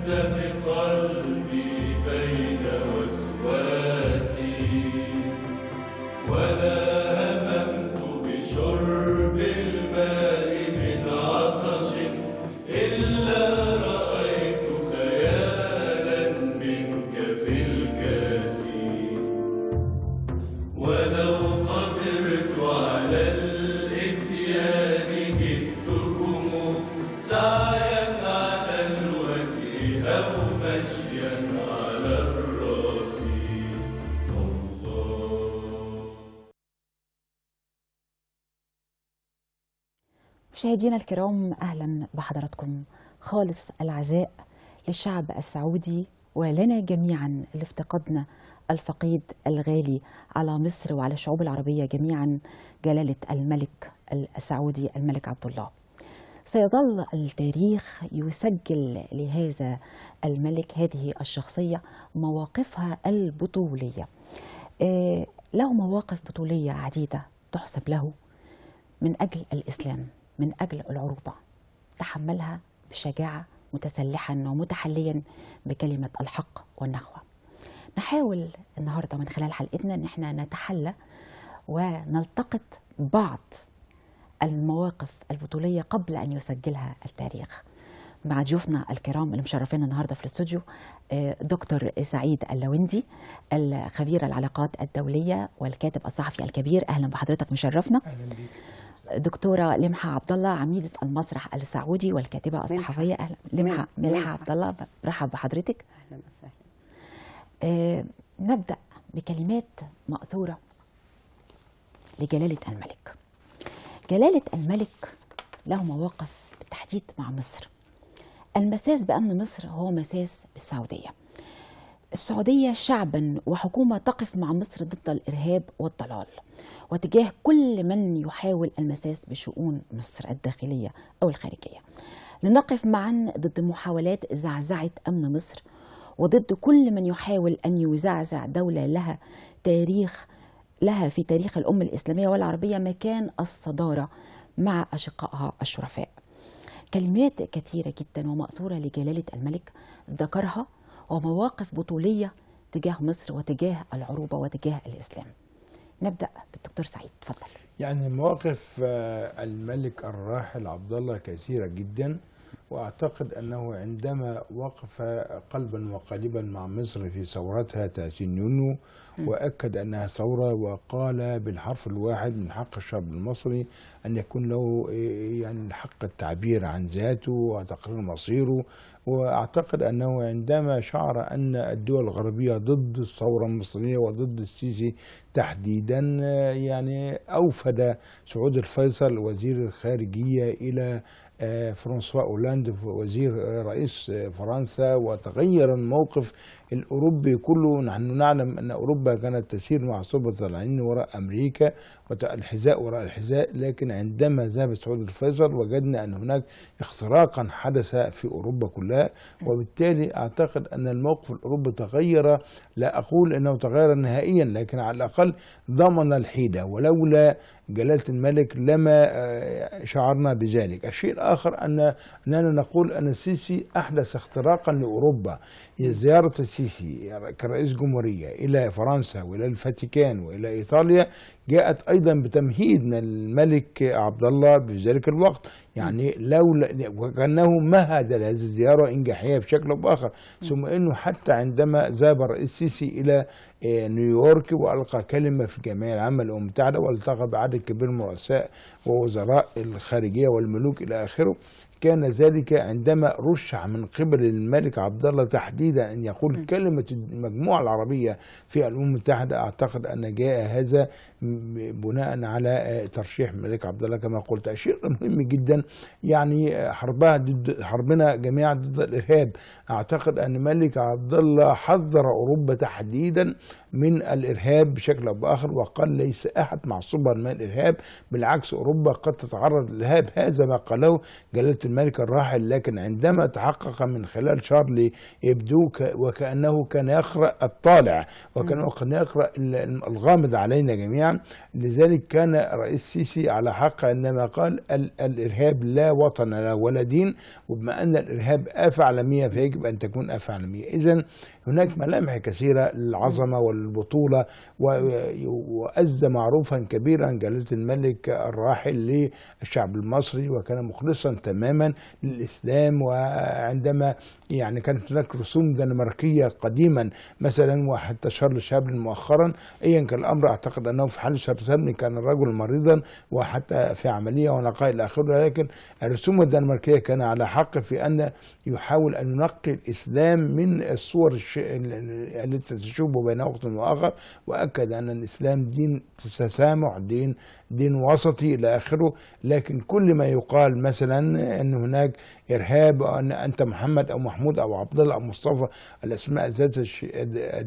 أنت بقلبي بين وسواسي، ولا هممت بشرب الماء من عطش إلا رأيت خيالا منك في الكاس. ولو قدرت على الإتيان جئتكم سعيا على الوجه أو مشيا على الرأس. الله. مشاهدينا الكرام، أهلا بحضراتكم. خالص العزاء للشعب السعودي ولنا جميعا اللي افتقدنا الفقيد الغالي على مصر وعلى الشعوب العربية جميعا، جلالة الملك السعودي الملك عبد الله. سيظل التاريخ يسجل لهذا الملك، هذه الشخصية، مواقفها البطولية. له مواقف بطولية عديدة تحسب له من أجل الإسلام، من أجل العروبة، تحملها بشجاعة متسلحا ومتحليا بكلمة الحق والنخوة. نحاول النهاردة من خلال حلقتنا أن احنا نتحلى ونلتقط بعض المواقف البطولية قبل أن يسجلها التاريخ مع ضيوفنا الكرام اللي مشرفينا النهارده في الاستوديو، دكتور سعيد اللوندي الخبير العلاقات الدولية والكاتب الصحفي الكبير، أهلا بحضرتك مشرفنا. أهلا بيك. دكتورة لمحة عبد الله عميدة المسرح السعودي والكاتبة الصحفية، أهلا لمحة. ملحة عبد الله، برحب بحضرتك. أهلا وسهلا. نبدأ بكلمات مأثورة لجلالة الملك. جلالة الملك له مواقف بالتحديد مع مصر. المساس بأمن مصر هو مساس بالسعودية. السعودية شعبا وحكومة تقف مع مصر ضد الإرهاب والضلال، وتجاه كل من يحاول المساس بشؤون مصر الداخلية أو الخارجية. لنقف معا ضد محاولات زعزعة أمن مصر، وضد كل من يحاول أن يزعزع دولة لها تاريخ، لها في تاريخ الأمة الإسلامية والعربية مكان الصدارة مع أشقائها الشرفاء. كلمات كثيرة جدا ومأثورة لجلالة الملك ذكرها، ومواقف بطولية تجاه مصر وتجاه العروبة وتجاه الإسلام. نبدأ بالدكتور سعيد، تفضل. يعني مواقف الملك الراحل عبد الله كثيرة جدا، وأعتقد أنه عندما وقف قلبا وقالبا مع مصر في ثورتها 30 يونيو وأكد أنها ثورة، وقال بالحرف الواحد من حق الشعب المصري أن يكون له يعني حق التعبير عن ذاته وتقرير مصيره. وأعتقد أنه عندما شعر أن الدول الغربية ضد الثورة المصرية وضد السيسي تحديدا، يعني أوفد سعود الفيصل وزير الخارجية إلى فرانسوا أولاند وزير رئيس فرنسا، وتغير الموقف الأوروبي كله. نحن نعلم أن أوروبا كانت تسير مع صبة العين وراء أمريكا والحذاء وراء الحذاء، لكن عندما ذهب سعود الفيصل وجدنا أن هناك اختراقا حدث في أوروبا كلها، وبالتالي أعتقد أن الموقف الأوروبي تغير. لا أقول أنه تغير نهائيا، لكن على الأقل ضمن الحيدة، ولولا جلالة الملك لما شعرنا بذلك. الشيء الآخر أننا نقول أن السيسي أحدث اختراقا لأوروبا. زيارة السيسي كرئيس جمهورية إلى فرنسا وإلى الفاتيكان وإلى إيطاليا جاءت أيضا بتمهيد من الملك عبد الله في ذلك الوقت، يعني لولا وكأنه مهد لهذه الزيارة إنجاحية بشكل أو بآخر. ثم أنه حتى عندما ذهب الرئيس السيسي إلى نيويورك وألقى كلمة في الجمعية العامة للأمم المتحدة والتقى بعدد كبير من رؤساء ووزراء الخارجية والملوك إلى آخره، كان ذلك عندما رشح من قبل الملك عبد الله تحديدا أن يقول كلمة المجموعة العربية في الأمم المتحدة. أعتقد أن جاء هذا بناء على ترشيح الملك عبد الله كما قلت. شيء مهم جدا، يعني حربنا جميعا ضد الإرهاب. أعتقد أن الملك عبد الله حذر أوروبا تحديدا من الإرهاب بشكل أو بآخر، وقال ليس أحد معصوبا من الإرهاب، بالعكس أوروبا قد تتعرض للإرهاب. هذا ما قاله جلالة الملك الراحل، لكن عندما تحقق من خلال شارلي يبدو وكأنه كان يقرأ الطالع وكأنه كان يقرأ الغامض علينا جميعا. لذلك كان الرئيس السيسي على حق عندما قال الإرهاب لا وطن له ولا دين، وبما أن الإرهاب آفة عالمية فيجب أن تكون آفة عالمية. إذن هناك ملامح كثيرة للعظمة والبطولة، وأزى معروفا كبيرا جلالة الملك الراحل للشعب المصري، وكان مخلصا تماما للإسلام. وعندما يعني كانت هناك رسوم دنماركية قديما مثلا، وحتى شارل شابلن مؤخرا، ايا كان الامر اعتقد انه في حال شارل شابلن كان الرجل مريضا وحتى في عملية ونقاء الى اخره، لكن الرسوم الدنماركيه كان على حق في ان يحاول ان ينقي الاسلام من الصور التي تشوب بين وقت واخر، واكد ان الاسلام دين تسامح، دين وسطي الى اخره. لكن كل ما يقال مثلا ان هناك ارهاب، وان انت محمد او محمود او عبد الله او مصطفى، الاسماء ذات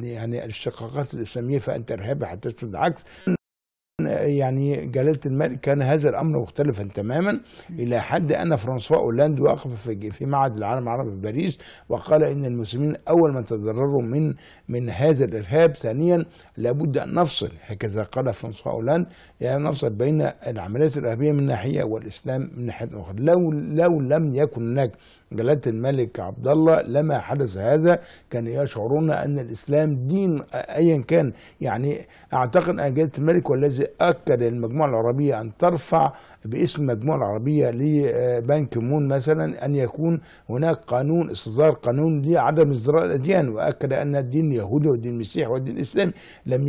يعني الاشتقاقات الاسلامية، فانت ارهابي حتى تثبت العكس. يعني جلالة الملك كان هذا الأمر مختلفا تماما، إلى حد أن فرانسوا أولاند وقف في معهد العالم العربي في باريس وقال إن المسلمين أول من تضرروا من هذا الإرهاب. ثانيا لابد أن نفصل، هكذا قال فرانسوا أولاند، يعني نفصل بين العمليات الإرهابية من ناحية والإسلام من ناحية أخرى. لو لم يكن هناك جلالة الملك عبد الله لما حدث هذا، كان يشعرون أن الإسلام دين أيا كان. يعني أعتقد أن جلالة الملك والذي أكد المجموعة العربية أن ترفع باسم المجموعة العربية لبان كيمون مثلا أن يكون هناك قانون، إصدار قانون لعدم ازدراء الأديان، وأكد أن الدين اليهودي والدين المسيحي والدين الإسلامي لم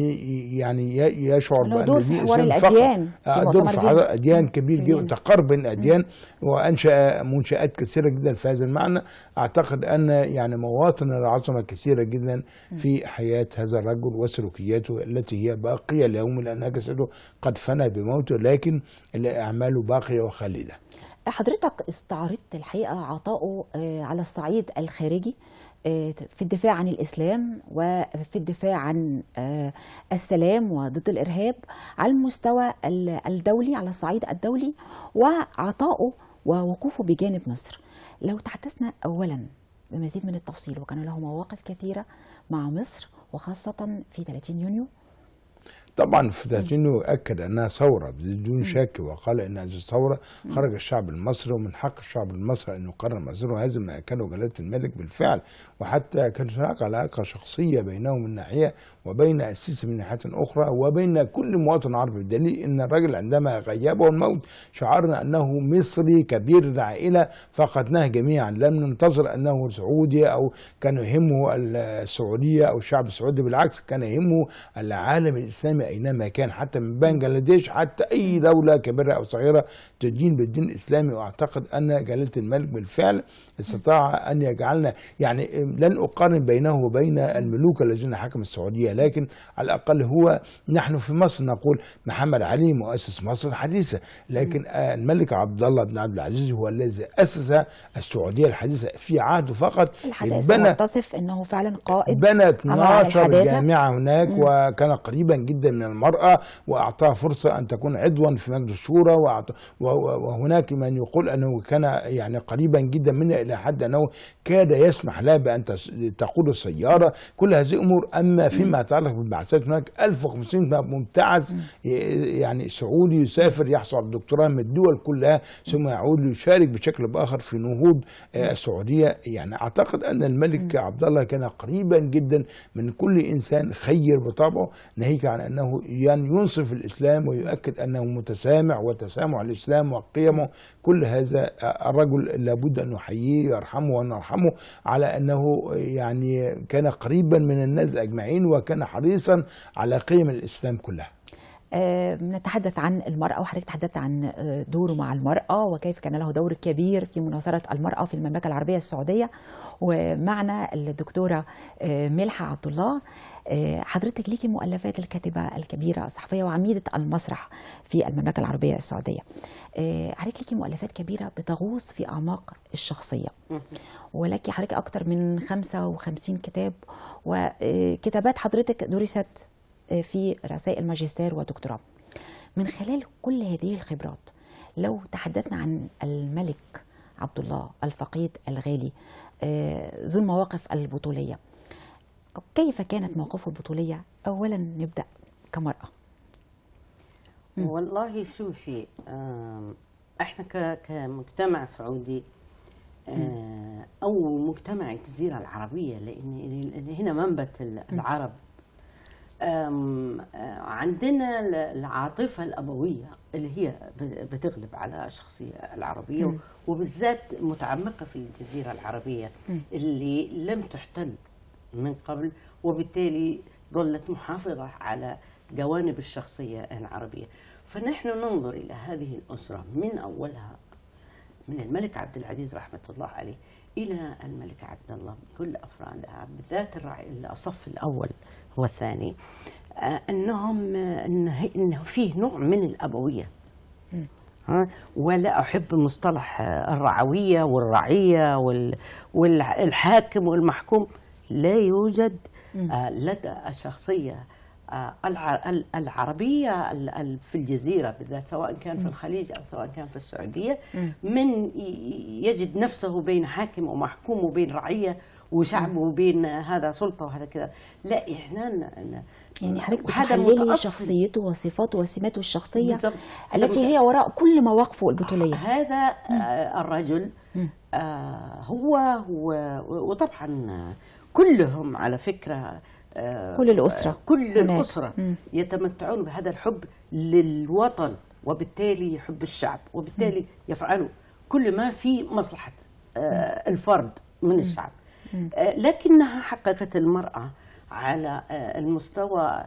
يعني يشعر بأن دور في حوار الأديان، دور في حوار الأديان كبير جدا، تقارب بين الأديان، وأنشأ منشآت كثيرة جدا في هذا المعنى. أعتقد أن يعني مواطن العظمة كثيرة جدا في حياة هذا الرجل وسلوكياته التي هي باقية اليوم، لأن جسده قد فنى بموته لكن أعماله باقية وخالدة. حضرتك استعرضت الحقيقة عطائه على الصعيد الخارجي في الدفاع عن الإسلام وفي الدفاع عن السلام وضد الإرهاب على المستوى الدولي، على الصعيد الدولي، وعطائه ووقوفه بجانب مصر. لو تحدثنا أولا بمزيد من التفصيل، وكان له مواقف كثيرة مع مصر وخاصة في 30 يونيو. طبعا في 30 يونيو أكد أنها ثورة بدون شك، وقال أن هذه الثورة خرج الشعب المصري، ومن حق الشعب المصري أن يقرر مصيره. هذا ما أكده جلالة الملك بالفعل، وحتى كانت هناك علاقة شخصية بينه من ناحية وبين السيسي من ناحية أخرى وبين كل مواطن عربي، بدليل أن الرجل عندما غيبه الموت شعرنا أنه مصري كبير العائلة، فقدناه جميعا، لم ننتظر أنه سعودي أو كان يهمه السعودية أو الشعب السعودي، بالعكس كان يهمه العالم الإسلامي أينما كان، حتى من بنجلاديش حتى أي دولة كبيرة أو صغيرة تدين بالدين الإسلامي. وأعتقد أن جلالة الملك بالفعل استطاع أن يجعلنا، يعني لن أقارن بينه وبين الملوك الذين حكموا السعودية، لكن على الأقل هو، نحن في مصر نقول محمد علي مؤسس مصر الحديثة، لكن الملك عبد الله بن عبد العزيز هو الذي أسس السعودية الحديثة في عهده فقط. الحداثة تصف أنه فعلا قائد، بنى 12 جامعة هناك، وكان قريبا جدا من المرأة وأعطاها فرصة أن تكون عضوا في مجلس الشورى، وهناك من يقول أنه كان يعني قريبا جدا منها إلى حد أنه كاد يسمح لها بأن تقود السيارة، كل هذه الأمور. أما فيما يتعلق بالبعثات هناك 1500 مبتعث يعني سعودي يسافر يحصل على الدكتوراه من الدول كلها ثم يعود ليشارك بشكل بآخر في نهوض السعودية. يعني أعتقد أن الملك عبد الله كان قريبا جدا من كل إنسان خير بطبعه، ناهيك عن أنه يعني ينصف الإسلام ويؤكد أنه متسامح وتسامح الإسلام وقيمه. كل هذا الرجل لابد أن نحييه ويرحمه ونرحمه على أنه يعني كان قريبا من الناس أجمعين وكان حريصا على قيم الإسلام كلها. نتحدث عن المرأة، وحضرتك تحدثت عن دوره مع المرأة وكيف كان له دور كبير في مناصرة المرأة في المملكة العربية السعودية. ومعنا الدكتورة ملحة عبد الله. حضرتك ليكي مؤلفات الكاتبة الكبيرة الصحفية وعميدة المسرح في المملكة العربية السعودية. حضرتك ليكي مؤلفات كبيرة بتغوص في أعماق الشخصية، ولكن حضرتك أكثر من 55 كتاب، وكتابات حضرتك درست في رسائل ماجستير ودكتوراه. من خلال كل هذه الخبرات، لو تحدثنا عن الملك عبد الله الفقيد الغالي ذو المواقف البطولية. كيف كانت مواقفه البطولية؟ أولا نبدأ كمرأة. والله شوفي، احنا كمجتمع سعودي او مجتمع الجزيرة العربية، لان هنا منبت العرب، عندنا العاطفة الأبوية اللي هي بتغلب على الشخصية العربية، وبالذات متعمقة في الجزيرة العربية اللي لم تحتل من قبل، وبالتالي ظلت محافظة على جوانب الشخصية العربية. فنحن ننظر إلى هذه الأسرة من أولها، من الملك عبد العزيز رحمة الله عليه إلى الملك عبد الله بكل أفرادها، بالذات الصف الأول والثاني، إنه فيه نوع من الأبوية. ولا أحب مصطلح الرعوية والرعية والحاكم والمحكوم. لا يوجد لدى الشخصية العربية في الجزيرة بالذات، سواء كان في الخليج أو سواء كان في السعودية، من يجد نفسه بين حاكم ومحكوم وبين رعية وشعب وبين هذا سلطة وهذا كذا. لا، إحنا يعني حضرتك بتحللي شخصيته وصفاته وسماته الشخصية التي هي وراء كل مواقفه البطولية. هذا الرجل هو وطبعا كلهم على فكرة، كل الأسرة، كل الأسرة يتمتعون بهذا الحب للوطن، وبالتالي يحب الشعب، وبالتالي يفعلوا كل ما في مصلحة الفرد من الشعب. لكنها حققت المرأة على المستوى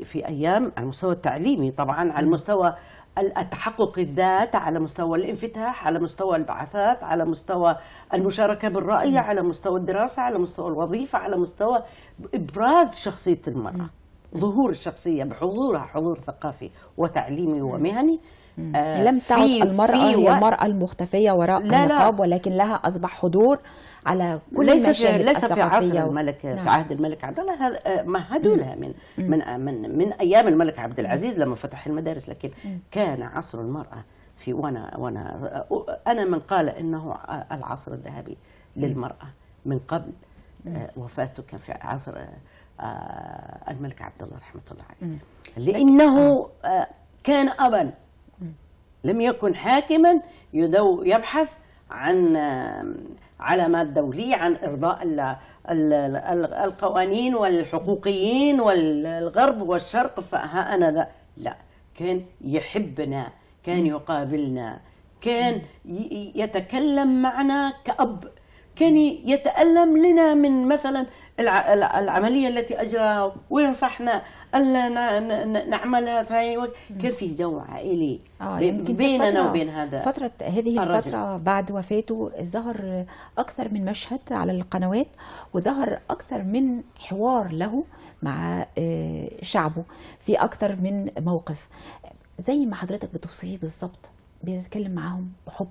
في أيام، على المستوى التعليمي طبعا، على المستوى التحقق الذات، على مستوى الانفتاح، على مستوى البعثات، على مستوى المشاركة بالرأي، على مستوى الدراسة، على مستوى الوظيفة، على مستوى إبراز شخصية المرأة، ظهور الشخصية بحضورها، حضور ثقافي وتعليمي ومهني. لم تعد المرأة هي المرأة المختفية وراء النقاب، ولكن لها أصبح حضور على كل المشاهد ليس في عصر الملك. نعم. في عهد الملك عبد الله مهدوا لها من من من من أيام الملك عبد العزيز لما فتح المدارس، لكن كان عصر المرأة في وأنا أنا من قال إنه العصر الذهبي للمرأة من قبل وفاته، كان في عصر الملك عبد الله رحمة الله عليه، لأنه كان أبا، لم يكن حاكما يبحث عن علامات دولية، عن إرضاء القوانين والحقوقيين والغرب والشرق، فها أنا ذا. لا، كان يحبنا، كان يقابلنا، كان يتكلم معنا كأب، كان يتألم لنا من مثلا العملية التي أجراها وينصحنا ألا نعملها ثاني. كان في جو عائلي بيننا وبين هذا فترة. هذه الفترة بعد وفاته ظهر أكثر من مشهد على القنوات، وظهر أكثر من حوار له مع شعبه في أكثر من موقف. زي ما حضرتك بتوصفيه بالظبط، بيتكلم معاهم بحب،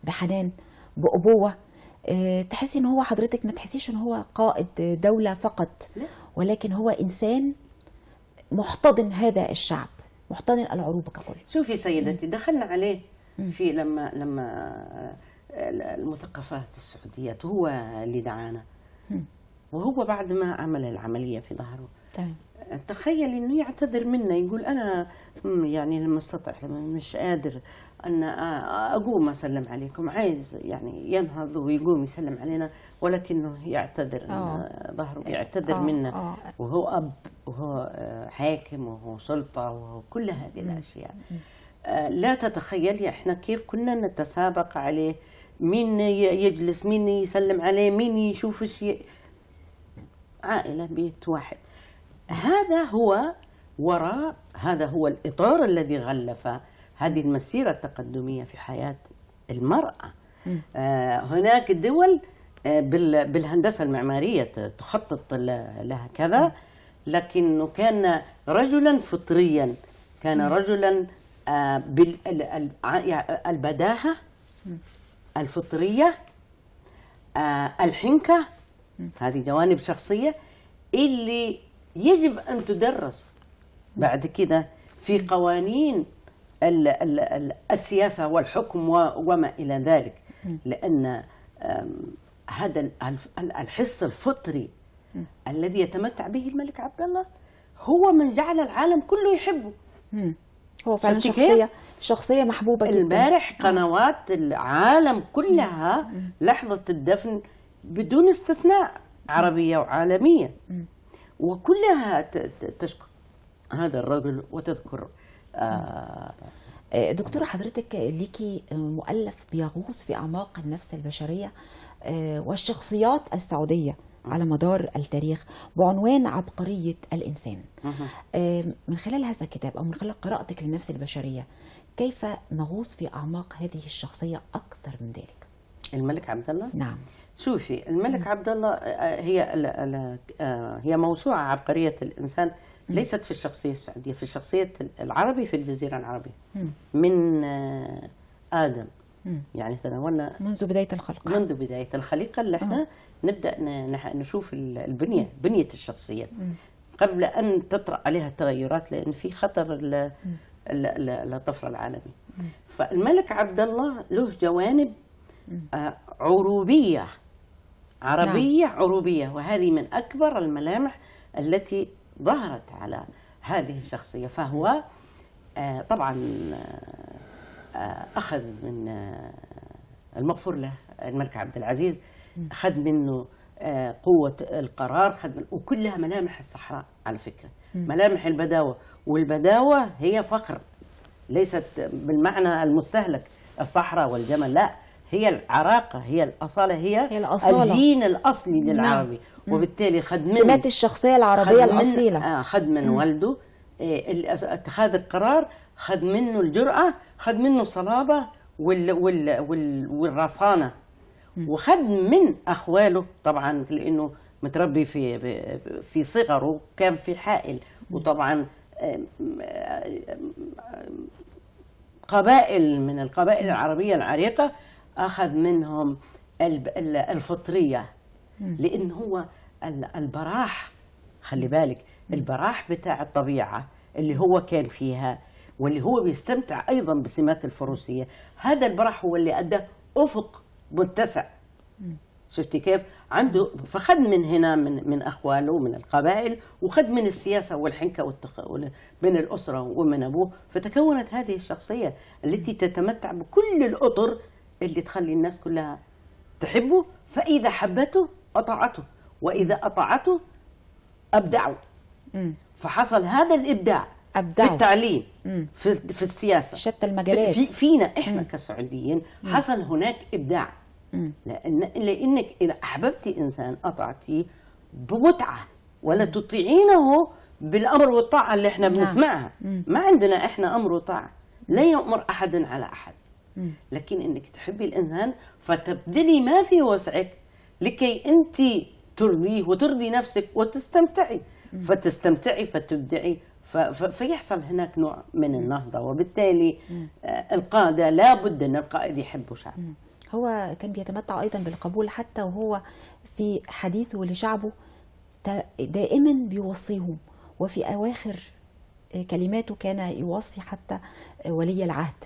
بحنان، بأبوة. تحسي ان هو، حضرتك ما تحسيش ان هو قائد دولة فقط، ولكن هو انسان محتضن هذا الشعب، محتضن العروبة ككل. شوفي سيدتي، دخلنا عليه في لما المثقفات السعوديات، هو اللي دعانا، وهو بعد ما عمل العملية في ظهره، تمام، تخيل انه يعتذر منا، يقول انا يعني لم استطع، مش قادر ان اقوم اسلم عليكم، عايز يعني ينهض ويقوم يسلم علينا، ولكنه يعتذر ان ظهره، يعتذر منا، وهو اب وهو حاكم وهو سلطة وهو كل هذه الاشياء. لا تتخيلي احنا كيف كنا نتسابق عليه، مين يجلس، مين يسلم عليه، مين يشوف شيء. عائلة، بيت واحد. هذا هو وراء، هذا هو الإطار الذي غلف هذه المسيرة التقدمية في حياة المرأة. هناك دول بالهندسة المعمارية تخطط لها كذا، لكنه كان رجلا فطريا، كان رجلا بالبداهة الفطرية، الحنكة، هذه جوانب شخصية اللي يجب أن تدرس بعد كده في قوانين السياسة والحكم وما إلى ذلك. لأن هذا الحس الفطري الذي يتمتع به الملك عبد الله هو من جعل العالم كله يحبه. هو فعلا شخصية محبوبة جدا. البارح قنوات العالم كلها لحظة الدفن بدون استثناء، عربية وعالمية، وكلها تشكر هذا الرجل وتذكر. دكتورة، حضرتك ليكي مؤلف بيغوص في أعماق النفس البشرية والشخصيات السعودية على مدار التاريخ بعنوان عبقرية الإنسان. من خلال هذا الكتاب أو من خلال قراءتك للنفس البشرية، كيف نغوص في أعماق هذه الشخصية أكثر من ذلك؟ الملك عبد الله؟ نعم. شوفي، الملك عبد الله هي موسوعة عبقرية الإنسان، ليست في الشخصية السعودية، في الشخصية العربي في الجزيرة العربية من آدم. يعني تناولنا منذ بداية الخلق، منذ بداية الخليقة اللي احنا نبدأ نشوف البنية، بنية الشخصية قبل أن تطرأ عليها التغيرات، لأن في خطر الطفرة العالمي. فالملك عبد الله له جوانب عروبية، عربية. نعم. عروبية، وهذه من أكبر الملامح التي ظهرت على هذه الشخصية. فهو طبعا أخذ من المغفور له الملك عبد العزيز، أخذ منه قوة القرار، خد من، وكلها ملامح الصحراء على فكرة، ملامح البداوة. والبداوة هي فخر، ليست بالمعنى المستهلك الصحراء والجمل، لا، هي العراقة، هي الأصالة، هي الأصالة، الجين الأصلي للعربي. نعم. وبالتالي خد من سمات الشخصية العربية الأصيلة. خد من والده اتخاذ القرار، خد منه الجرأة، خد منه الصلابة والرصانة، وخد من أخواله طبعا، لأنه متربي في صغره كان في حائل، وطبعا قبائل من القبائل العربية العريقة أخذ منهم الفطرية، لأن هو البراح، خلي بالك، البراح بتاع الطبيعة اللي هو كان فيها واللي هو بيستمتع أيضا بسمات الفروسية، هذا البراح هو اللي أدى أفق متسع. شفتي كيف عنده؟ فخد من هنا من أخواله ومن القبائل، وخد من السياسة والحنكة من الأسرة ومن أبوه، فتكونت هذه الشخصية التي تتمتع بكل الأطر اللي تخلي الناس كلها تحبه. فإذا حبته أطاعته، وإذا أطاعته أبدعوا. فحصل هذا الإبداع أبدعوا في التعليم، في السياسة، شتى المجالات، فينا إحنا كسعوديين حصل هناك إبداع. لأنك إذا أحببتي إنسان أطعتيه بمتعة، ولا تطيعينه بالأمر والطاعة اللي إحنا بنسمعها. ما عندنا إحنا أمر وطاعة، لا يؤمر أحد على أحد. لكن إنك تحبي الإنسان فتبذلي ما في وسعك لكي أنت ترضيه وترضي نفسك وتستمتعي، فتستمتعي فتبدعي، فيحصل هناك نوع من النهضة. وبالتالي القادة لابد أن القائد يحب شعبه. هو كان بيتمتع أيضا بالقبول حتى وهو في حديثه لشعبه دائما بيوصيهم، وفي أواخر كلماته كان يوصي حتى ولي العهد،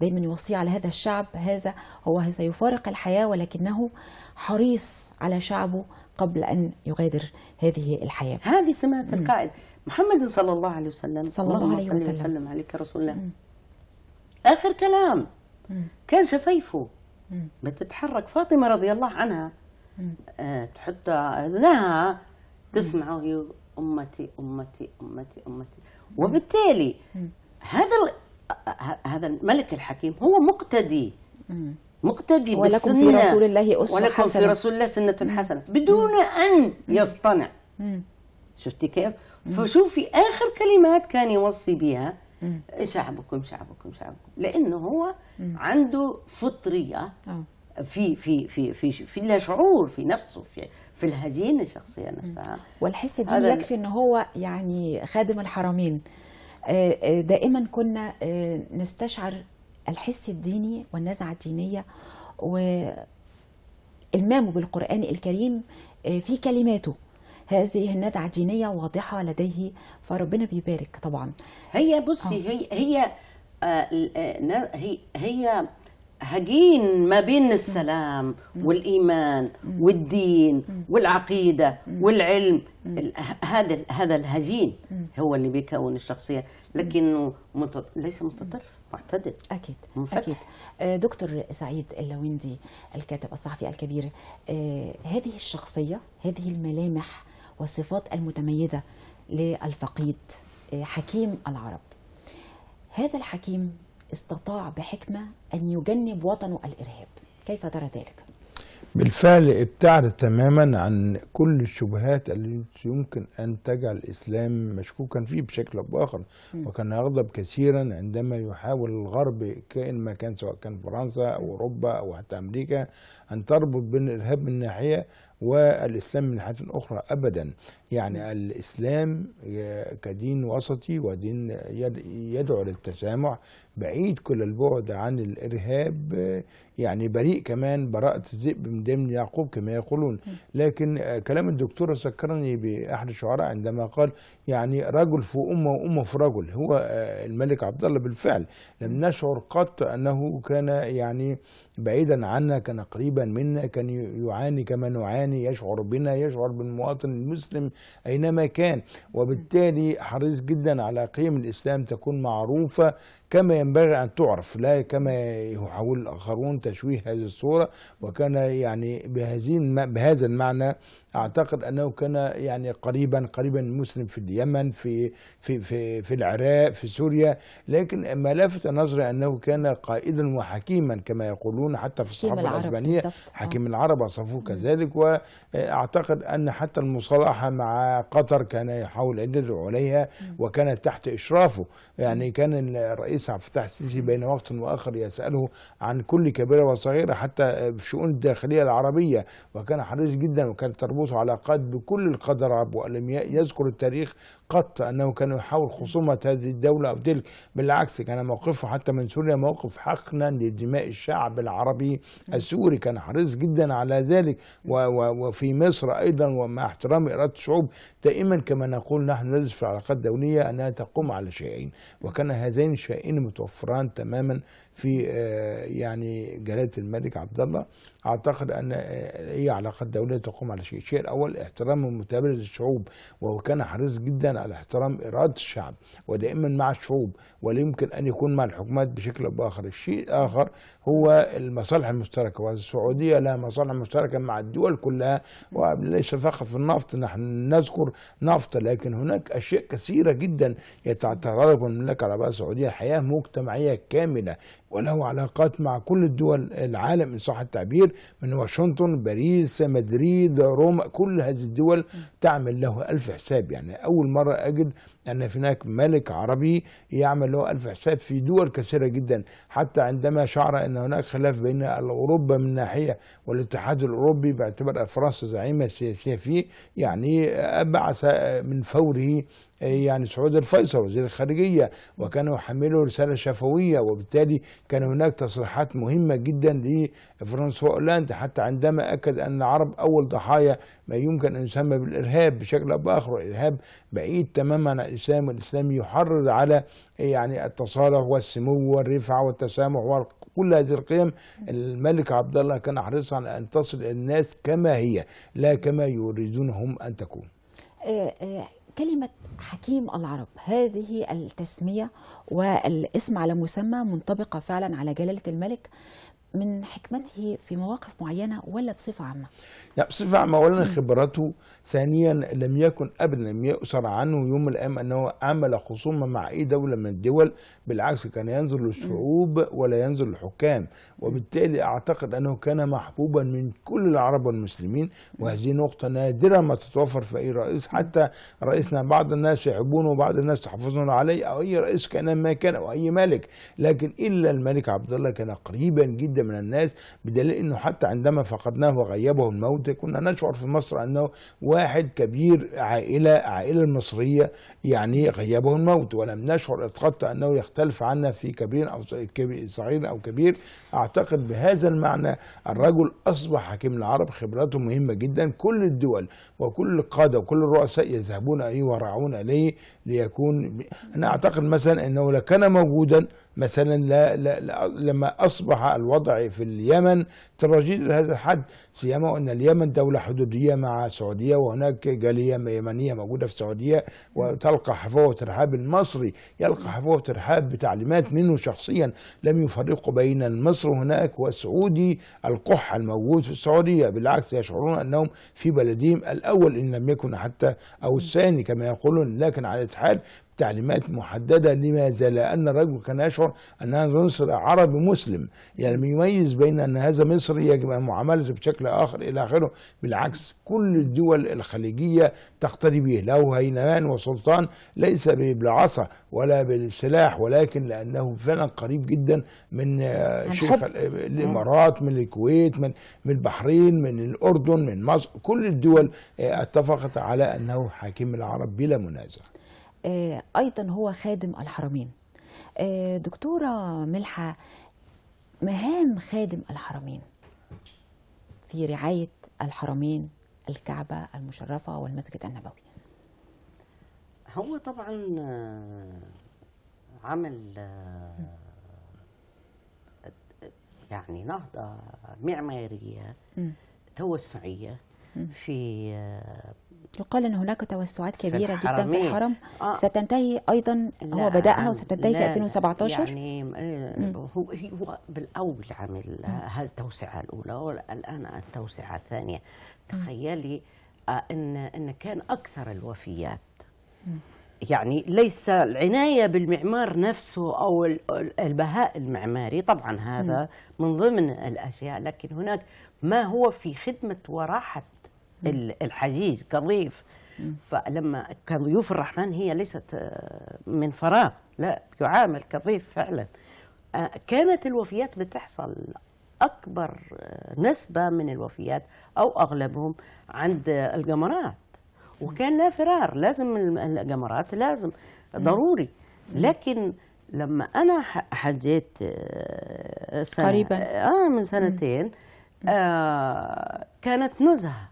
دايما يوصيه على هذا الشعب، هذا هو سيفارق الحياة ولكنه حريص على شعبه قبل أن يغادر هذه الحياة. هذه سمات القائد محمد صلى الله عليه وسلم، صلى الله عليه وسلم عليك رسول الله. آخر كلام كان شفايفه بتتحرك. فاطمة رضي الله عنها تحط أذنها تسمعه، أمتي أمتي أمتي أمتي. وبالتالي هذا الملك الحكيم هو مقتدي، مقتدي ولكم في رسول الله أسوة ولكم حسنة، في رسول الله سنة حسنة، بدون أن يصطنع. شفتي كيف؟ فشوفي آخر كلمات كان يوصي بها شعبكم شعبكم شعبكم، لأنه هو عنده فطرية في في في في في لا شعور في نفسه، في الهجين الشخصية نفسها. والحس الديني يكفي أنه هو يعني خادم الحرمين. دائما كنا نستشعر الحس الديني والنزعة الدينية وإلمامه بالقرآن الكريم في كلماته. هذه النزعة الدينية واضحة لديه، فربنا بيبارك طبعا. هي بصي هي هي هجين ما بين السلام والإيمان والدين والعقيدة والعلم. هذا الهجين هو اللي بيكون الشخصية، لكنه ليس متطرف، معتدل. أكيد منفتح. أكيد. دكتور سعيد اللويندي الكاتب الصحفي الكبير، هذه الشخصية، هذه الملامح والصفات المتميزة للفقيد حكيم العرب، هذا الحكيم استطاع بحكمة أن يجنب وطنه الإرهاب، كيف ترى ذلك؟ بالفعل ابتعد تماما عن كل الشبهات التي يمكن أن تجعل الإسلام مشكوكا فيه بشكل أو بآخر، وكان يغضب كثيرا عندما يحاول الغرب كائن ما كان، سواء كان فرنسا أو أوروبا أو حتى أمريكا، أن تربط بين الإرهاب من ناحية والإسلام من ناحية أخرى. أبدا، يعني الإسلام كدين وسطي ودين يدعو للتسامح، بعيد كل البعد عن الإرهاب، يعني بريء كمان براءة الذئب من دم يعقوب كما يقولون. لكن كلام الدكتور ذكرني بأحد الشعراء عندما قال يعني رجل في أمة وأمة في رجل. هو الملك عبد الله بالفعل لم نشعر قط أنه كان يعني بعيدا عنا، كان قريبا منا، كان يعاني كما نعاني، يشعر بنا، يشعر بالمواطن المسلم أينما كان، وبالتالي حريص جدا على قيم الإسلام تكون معروفة كما ينبغي أن تعرف، لا كما يحاول الآخرون تشويه هذه الصورة. وكان يعني بهذا المعنى أعتقد أنه كان يعني قريبا مسلم في اليمن، في في في في العراق، في سوريا. لكن ما لفت نظري أنه كان قائدا وحكيما كما يقولون حتى في الصحافة الأسبانية، حكيم العرب وصفوه كذلك. وأعتقد أن حتى المصالحة مع قطر كان يحاول أن يدعو عليها، وكانت تحت إشرافه. يعني كان الرئيس عبد الفتاح السيسي بين وقت وآخر يسأله عن كل كبيرة وصغيرة حتى في شؤون الداخلية العربية، وكان حريص جدا، وكانت تربطه علاقات بكل القادة، ولم يذكر التاريخ قط أنه كان يحاول خصومة هذه الدولة أو تلك. بالعكس كان موقفه حتى من سوريا موقف حقنا لدماء الشعب العربي السوري، كان حريص جدا على ذلك. وفي مصر أيضا، ومع احترام إرادة الشعوب دائما كما نقول نحن ندرس في العلاقات الدولية أنها تقوم على شيئين، وكان هذين الشيئين متوفران تماما في يعني جلالة الملك عبد الله. أعتقد أن أي علاقات دولية تقوم على شيء. الشيء الأول احترام ومتابعة الشعوب، وهو كان حريص جدا على احترام إرادة الشعب ودائما مع الشعوب، ولا يمكن أن يكون مع الحكومات بشكل أو بآخر. الشيء الآخر هو المصالح المشتركة، والسعودية لها مصالح مشتركة مع الدول كلها، وليس فقط في النفط، نحن نذكر نفط، لكن هناك أشياء كثيرة جدا يتعرض المملكة العربية السعودية حياة مجتمعية كاملة، وله علاقات مع كل الدول العالم إن صح التعبير، من واشنطن، باريس، مدريد، روما، كل هذه الدول تعمل له ألف حساب. يعني أول مرة أجد أن هناك ملك عربي يعمل له ألف حساب في دول كثيرة جدا. حتى عندما شعر أن هناك خلاف بين أوروبا من ناحية والاتحاد الأوروبي باعتبار فرنسا زعيمة سياسية فيه، يعني بعث من فورة يعني سعود الفيصل وزير الخارجية، وكانوا يحملوا رسالة شفوية، وبالتالي كان هناك تصريحات مهمة جدا لفرانسوا هولاند، حتى عندما أكد أن العرب أول ضحايا ما يمكن أن يسمى بالإرهاب بشكل أو بآخر. الإرهاب بعيد تماما عن الإسلام، والإسلام يحرض على يعني التصالح والسمو والرفعة والتسامح وكل هذه القيم. الملك عبد الله كان حريصا على أن تصل إلى الناس كما هي، لا كما يريدونهم أن تكون. كلمة حكيم العرب، هذه التسمية والاسم على مسمى منطبقة فعلا على جلالة الملك من حكمته في مواقف معينة ولا بصفة عامة؟ لا، بصفة عامة. أولا خبرته، ثانيا لم يكن أبدا، لم يؤثر عنه يوم من الأيام أنه عمل خصومة مع أي دولة من الدول، بالعكس كان ينظر للشعوب ولا ينظر للحكام، وبالتالي أعتقد أنه كان محبوبا من كل العرب والمسلمين، وهذه نقطة نادرة ما تتوفر في أي رئيس. حتى رئيسنا بعض الناس يحبونه وبعض الناس يحافظون عليه، أو أي رئيس كان ما كان أو أي ملك، لكن إلا الملك عبد الله كان قريبا جدا من الناس، بدليل أنه حتى عندما فقدناه وغيبه الموت كنا نشعر في مصر أنه واحد كبير عائلة المصرية يعني غيبه الموت، ولم نشعر إطلاقا أنه يختلف عنا في كبير أو صغير أو كبير. أعتقد بهذا المعنى الرجل أصبح حكيم العرب، خبراته مهمة جدا، كل الدول وكل القادة وكل الرؤساء يذهبون إليه ويرعون إليه ليكون. أنا أعتقد مثلا أنه لو كان موجودا مثلا لا لا لا لما أصبح الوضع في اليمن تراجيدي لهذا الحد، سيما أن اليمن دولة حدودية مع السعودية، وهناك جالية يمنية موجودة في السعودية وتلقى حفاوة ترحاب المصري، يلقى حفاوة ترحاب بتعليمات منه شخصيا، لم يفرقوا بين المصري هناك والسعودي القح الموجود في السعودية، بالعكس يشعرون أنهم في بلدهم الأول إن لم يكن حتى أو الثاني كما يقولون، لكن على الحال تعليمات محددة. لماذا؟ لأن الرجل كان يشعر أن هذا عنصر عربي مسلم، يعني يميز بين أن هذا مصري يجب أن معاملته بشكل آخر إلى آخره. بالعكس كل الدول الخليجية تقتدي به، له هيلمان وسلطان ليس بالعصا ولا بالسلاح، ولكن لأنه فعلا قريب جدا من شيخ الإمارات، من الكويت، من البحرين، من الأردن، من مصر، كل الدول اتفقت على أنه حاكم العرب بلا منازع. أيضا هو خادم الحرمين. دكتورة ملحة، مهام خادم الحرمين في رعاية الحرمين، الكعبة المشرفة والمسجد النبوي. هو طبعا عمل يعني نهضة معمارية توسعية في، يقال أن هناك توسعات كبيرة جدا في الحرم ستنتهي أيضا، هو بدأها وستنتهي في 2017. يعني هو بالأول عمل التوسعة الأولى والآن التوسعة الثانية. تخيلي أن كان أكثر الوفيات، يعني ليس العناية بالمعمار نفسه أو البهاء المعماري، طبعا هذا من ضمن الأشياء، لكن هناك ما هو في خدمة وراحة الحجيج كضيف. فلما كضيوف الرحمن هي ليست من فراغ، لا، يعامل كضيف فعلا. كانت الوفيات بتحصل، أكبر نسبة من الوفيات أو أغلبهم عند الجمرات، وكان لا فرار، لازم الجمرات، لازم ضروري. لكن لما أنا حجيت سنة قريبا من سنتين كانت نزهة،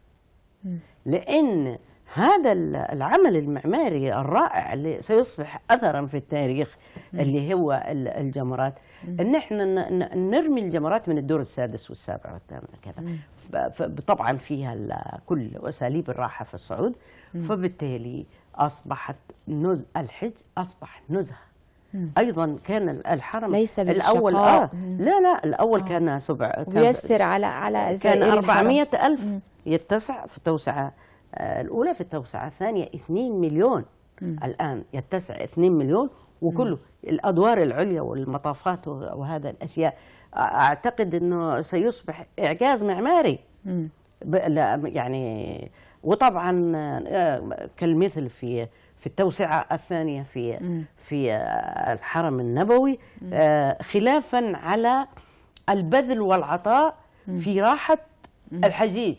لأن هذا العمل المعماري الرائع اللي سيصبح أثرا في التاريخ اللي هو الجمرات، إن احنا نرمي الجمرات من الدور السادس والسابع والثامن كذا، طبعا فيها كل أساليب الراحة في الصعود، فبالتالي أصبحت الحج أصبح نزهة. أيضا كان الحرم ليس الأول لا لا، الأول كان سبع، ويسر على كان 400,000 يتسع في التوسعة الأولى، في التوسعة الثانية 2 مليون. الآن يتسع 2 مليون، وكله الأدوار العليا والمطافات وهذا الأشياء. أعتقد أنه سيصبح إعجاز معماري يعني. وطبعا كالمثل في التوسعة الثانية في الحرم النبوي، خلافا على البذل والعطاء في راحة الحجيج.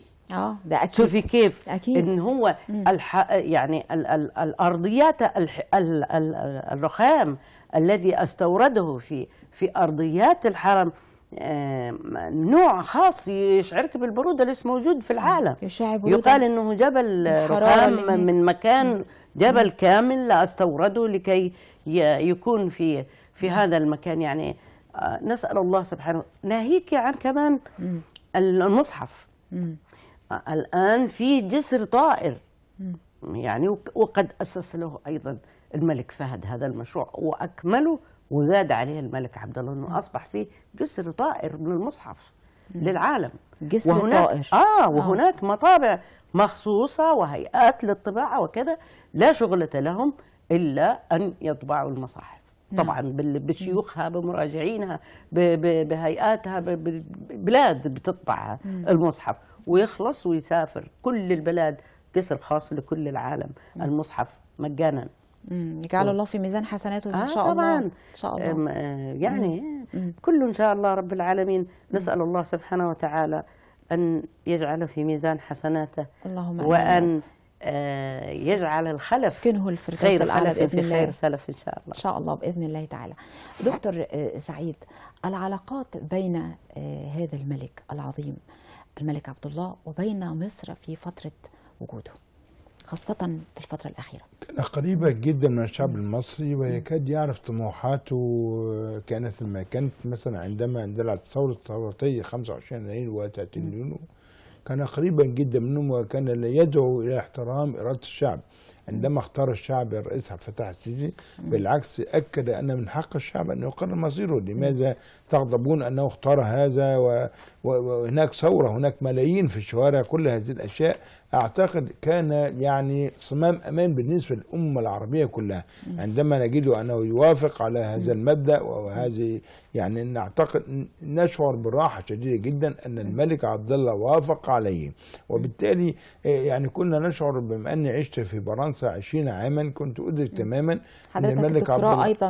ده أكيد. شوفي كيف أكيد. إن هو يعني الأرضيات، الرخام الذي استورده في أرضيات الحرم نوع خاص يشعرك بالبرودة ليس موجود في العالم. يقال إنه جبل رخام من مكان، جبل كامل استورده لكي يكون في هذا المكان. يعني نسأل الله سبحانه. ناهيك عن كمان المصحف. الآن في جسر طائر، يعني وقد أسس له أيضا الملك فهد هذا المشروع وأكمله، وزاد عليه الملك عبد الله، أنه أصبح فيه جسر طائر من المصحف للعالم. جسر طائر. وهناك مطابع مخصوصة وهيئات للطباعة وكذا، لا شغلة لهم إلا أن يطبعوا المصاحف. طبعا بشيوخها، بمراجعينها، بهيئاتها، بلاد بتطبع المصحف ويخلص ويسافر كل البلاد، جسر خاص لكل العالم المصحف مجانا. يجعل الله في ميزان حسناته ان شاء الله. ان شاء الله. يعني كله ان شاء الله رب العالمين. نسأل الله سبحانه وتعالى ان يجعله في ميزان حسناته، اللهم وان يجعل الخلف يسكنه الفردوس الأعلى بإذن الله، خير سلف إن شاء الله. إن شاء الله بإذن الله تعالى. دكتور سعيد، العلاقات بين هذا الملك العظيم الملك عبد الله وبين مصر في فترة وجوده، خاصة في الفترة الأخيرة، كان قريبة جدا من الشعب المصري ويكاد يعرف طموحاته. كانت ما كانت مثلا عندما اندلعت ثورة ثورتي 25 يناير و30 يونيو كان قريبا جدا منهم، وكان لا يدعو الى احترام اراده الشعب. عندما اختار الشعب الرئيس عبد الفتاح السيسي بالعكس اكد ان من حق الشعب ان يقرر مصيره. لماذا تغضبون انه اختار هذا؟ وهناك ثورة، هناك ملايين في الشوارع، كل هذه الاشياء اعتقد كان يعني صمام امان بالنسبة للامة العربية كلها. عندما نجد انه يوافق على هذا المبدا وهذه، يعني نعتقد نشعر براحة شديدة جدا ان الملك عبد الله وافق عليه. وبالتالي يعني كنا نشعر، بما اني عشت في فرنسا 20 عاما كنت ادرك تماما ان الملك عبد الله ايضا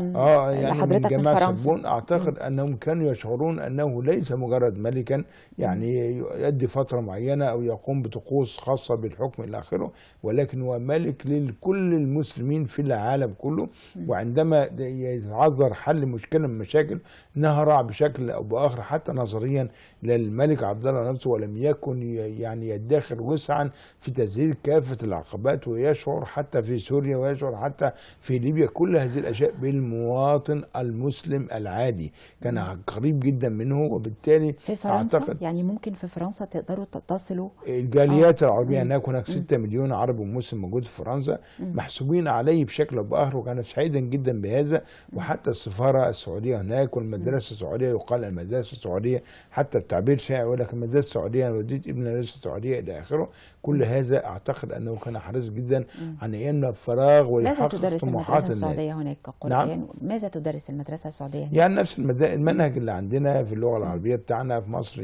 يعني حضرتك من جماعة سربون، اعتقد انهم كانوا يشعرون انه ليس مجرد ملكا يعني يؤدي فترة معينة او يقوم بطقوس خاصة بالحكم الى اخره، ولكن هو ملك لكل المسلمين في العالم كله. وعندما يتعذر حل مشكلة من المشاكل نهرع بشكل او باخر حتى نظريا للملك عبد الله نفسه، ولم يكن يعني يدخر وسعا في تذليل كافة العقبات، ويشعر حتى في سوريا ويشعر حتى في ليبيا كل هذه الاشياء بالمواطن المسلم العادي. كان قريب جدا منه. وبالتالي في فرنسا، أعتقد يعني ممكن في فرنسا تقدروا تتصلوا الجاليات العربية هناك، هناك 6 مليون عربي ومسلم موجود في فرنسا محسوبين عليه بشكل او باخر، وكان سعيدا جدا بهذا. وحتى السفارة السعودية هناك والمدرسة السعودية، يقال المدرسة السعودية حتى التعبير شائع يقول لك المدرسة السعودية، انا وديت ابن المدرسة السعودية الى اخره. كل هذا اعتقد انه كان حريص جدا عن يملأ الفراغ ويحقق طموحات الناس. ماذا تدرس المدرسة السعودية هناك قرآن؟ نعم؟ ماذا تدرس المدرسة السعودية هناك؟ يعني نفس المنهج اللي عندنا في اللغة العربية بتاعنا في مصر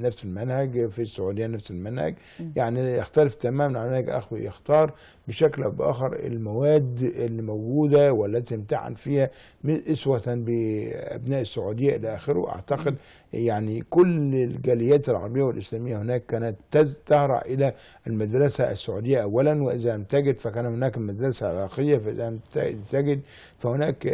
نفس المنهج، في السعودية نفس المنهج، يعني يختلف تماما عن منهج اخر. يختار بشكل او باخر المواد اللي موجودة والتي امتحن فيها اسوة بابناء السعودية الى اخره. اعتقد يعني كل الجاليات العربية والاسلامية هناك كانت تهرع الى المدرسة السعودية اولا، واذا لم تجد فكان هناك المدرسة العراقية، فاذا لم تجد فهناك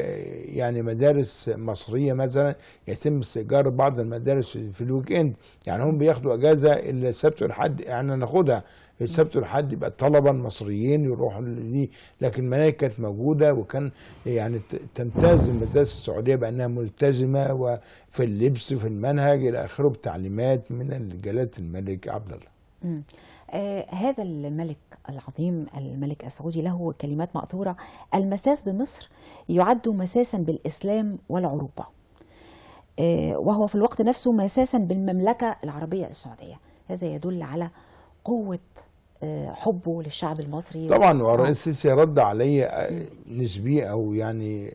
يعني مدارس مصرية مثلا يتم استئجار بعض المدارس في ال weekend، يعني هم بياخدوا اجازه السبت والحد، يعني ناخدها السبت والحد يبقى الطلبة المصريين يروحوا دي، لكن المناهج كانت موجودة. وكان يعني تمتاز المدارس السعودية بانها ملتزمة وفي اللبس وفي المنهج الى اخره بتعليمات من جلاله الملك عبد الله. هذا الملك العظيم الملك السعودي له كلمات مأثورة: المساس بمصر يعد مساسا بالإسلام والعروبة، وهو في الوقت نفسه مساسا بالمملكة العربية السعودية. هذا يدل على قوة حبه للشعب المصري. طبعا والرئيس السيسي رد عليه نسبي او يعني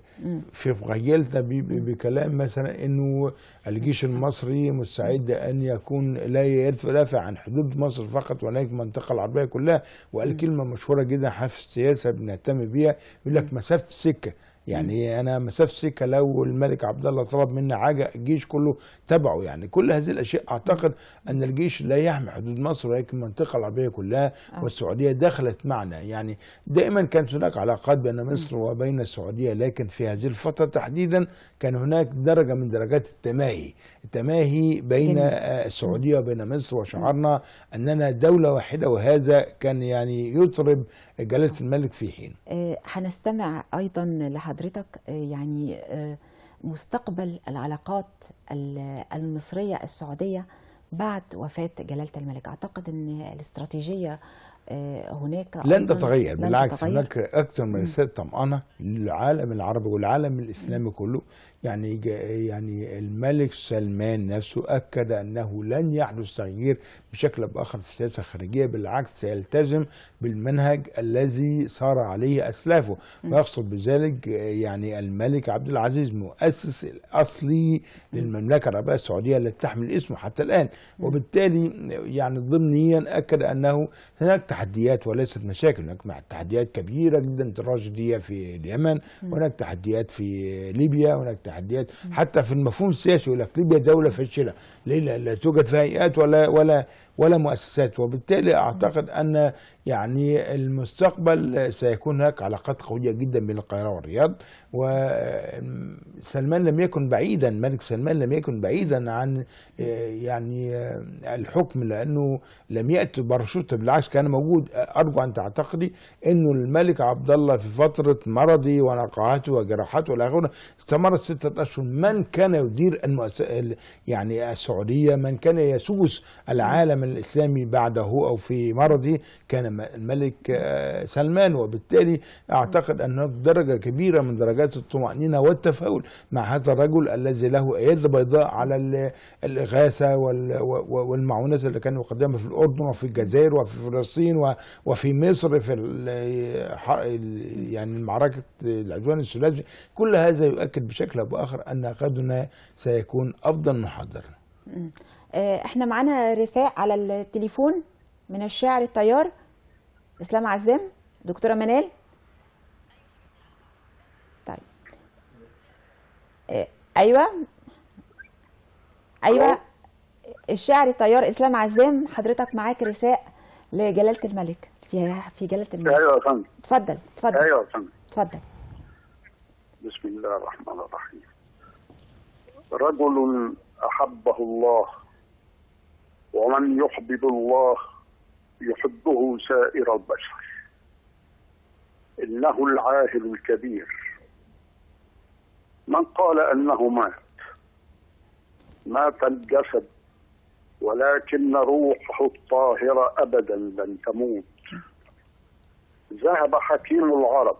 في مخيلتنا بكلام مثلا انه الجيش المصري مستعد ان يكون لا يدافع عن حدود مصر فقط ولكن المنطقة العربية كلها. وقال كلمة مشهورة جدا احنا في السياسة بنهتم بيها، يقول لك مسافة السكة. يعني انا مسافة سكة لو الملك عبد الله طلب منا حاجة الجيش كله تبعه. يعني كل هذه الاشياء اعتقد ان الجيش لا يحمي حدود مصر ولكن المنطقة العربية كلها، والسعودية دخلت معنا. يعني دائما كانت هناك علاقات بين مصر وبين السعودية، لكن في هذه الفترة تحديدا كان هناك درجه من درجات التماهي بين السعودية وبين مصر، وشعرنا اننا دولة واحدة، وهذا كان يعني يطرب جلاله الملك في حين. هنستمع ايضا لحضرتك يعني مستقبل العلاقات المصرية السعودية بعد وفاة جلالة الملك. أعتقد أن الاستراتيجية هناك لن تتغير، بالعكس هناك أكثر من رسالة طمأنة للعالم العربي والعالم الإسلامي كله. يعني الملك سلمان نفسه أكد أنه لن يحدث تغيير بشكل أو بآخر في السياسة الخارجية، بالعكس سيلتزم بالمنهج الذي سار عليه أسلافه، ويقصد بذلك يعني الملك عبد العزيز مؤسس الأصلي للمملكة العربية السعودية التي تحمل اسمه حتى الآن. وبالتالي يعني ضمنيا أكد أنه هناك تحديات وليست مشاكل، هناك تحديات كبيرة جدا تراجيدية في اليمن، هناك تحديات في ليبيا، هناك تحديات حتى في المفهوم السياسي. يقول لك ليبيا دولة فاشلة، ليه؟ لا توجد فيها هيئات ولا ولا ولا مؤسسات. وبالتالي أعتقد أن يعني المستقبل سيكون هناك علاقات قوية جدا بين القاهرة والرياض. وسلمان لم يكن بعيدا، الملك سلمان لم يكن بعيدا عن يعني الحكم، لأنه لم يأتي باراشوت، بالعكس كان موجود. أرجو أن تعتقدي أنه الملك عبد الله في فترة مرضه ونقاهته وجراحاته والى آخره استمرت 6 أشهر. من كان يدير المؤسسة يعني السعودية، من كان يسوس العالم الإسلامي بعده أو في مرضه، كان الملك سلمان. وبالتالي أعتقد أن هناك درجة كبيرة من درجات الطمأنينة والتفاؤل مع هذا الرجل الذي له أيد بيضاء على الإغاثة والمعونات اللي كان يقدمها في الأردن وفي الجزائر وفي فلسطين وفي مصر في يعني معركة العدوان الثلاثي. كل هذا يؤكد بشكل أو بآخر أن غدنا سيكون أفضل من حاضرنا. احنا معانا رثاء على التليفون من الشاعر الطيار اسلام عزام. دكتورة منال. طيب ايوه ايوه، الشاعر الطيار اسلام عزام، حضرتك معاك رثاء لجلالة الملك في جلالة الملك. ايوه يا فندم. اتفضل اتفضل. ايوه يا فندم اتفضل. بسم الله الرحمن الرحيم. رجل أحبه الله، ومن يحبب الله يحبه سائر البشر. إنه العاهل الكبير. من قال أنه مات، مات الجسد، ولكن روحه الطاهرة أبدا لن تموت. ذهب حكيم العرب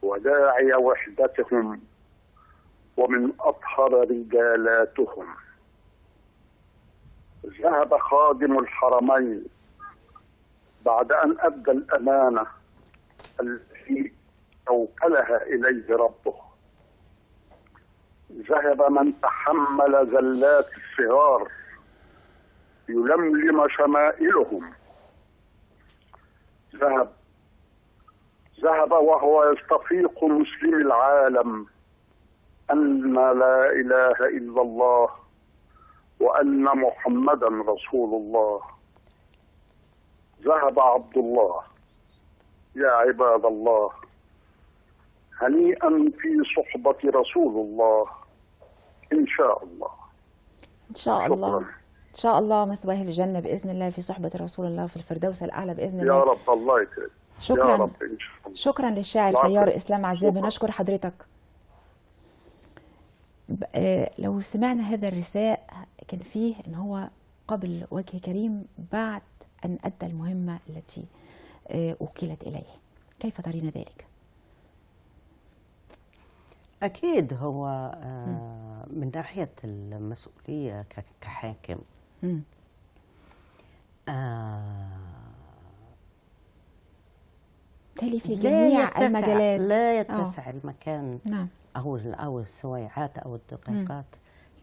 وداعي وحدتهم ومن أطهر رجالاتهم. ذهب خادم الحرمين بعد أن أدى الأمانة التي أوكلها إليه ربه. ذهب من تحمل زلات الصغار يلملم شمائلهم. ذهب وهو يستفيق مسلم العالم أن لا إله إلا الله وأن محمدا رسول الله. ذهب عبد الله يا عباد الله، هنيئا في صحبة رسول الله إن شاء الله. إن شاء الله. إن شاء الله مثواه الجنة بإذن الله، في صحبة رسول الله في الفردوس الأعلى بإذن الله. يا رب، الله يكرمك. شكرا يا رب إن شاء الله. شكرا للشاعر الطيار إسلام عزام، بنشكر حضرتك. لو سمعنا هذا الرثاء كان فيه ان هو قبل وجه كريم بعد ان ادى المهمه التي وكلت اليه، كيف ترين ذلك؟ اكيد هو من ناحيه المسؤوليه كحاكم بالتالي في جميع المجالات لا يتسع المكان. نعم. أو السويعات أو الدقيقات،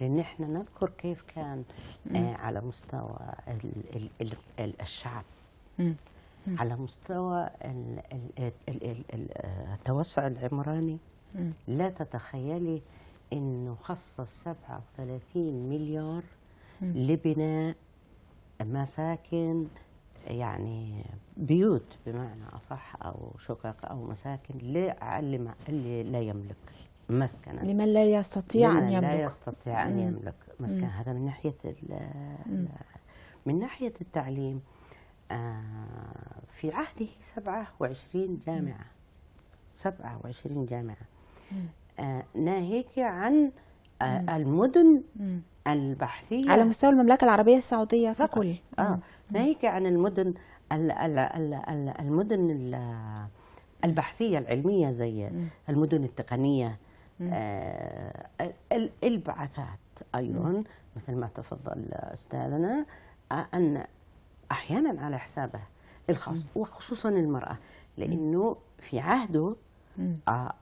لأن إحنا نذكر كيف كان على مستوى الشعب، على مستوى التوسع العمراني. لا تتخيلي إنه خصص 37 مليار لبناء مساكن، يعني بيوت بمعنى أصح، أو شقق أو مساكن اللي لا يملك مسكنا، لمن لا يستطيع أن يملك، لا يستطيع أن يملك مسكن. هذا من ناحية من ناحية التعليم. في عهده 27 جامعة، 27 جامعة، ناهيك عن المدن البحثية على مستوى المملكة العربية السعودية ككل. ناهيك عن المدن المدن البحثية العلمية زي المدن التقنية، البعثات أيضا مثل ما تفضل أستاذنا، أن أحيانا على حسابه الخاص، وخصوصا المرأة، لأنه في عهده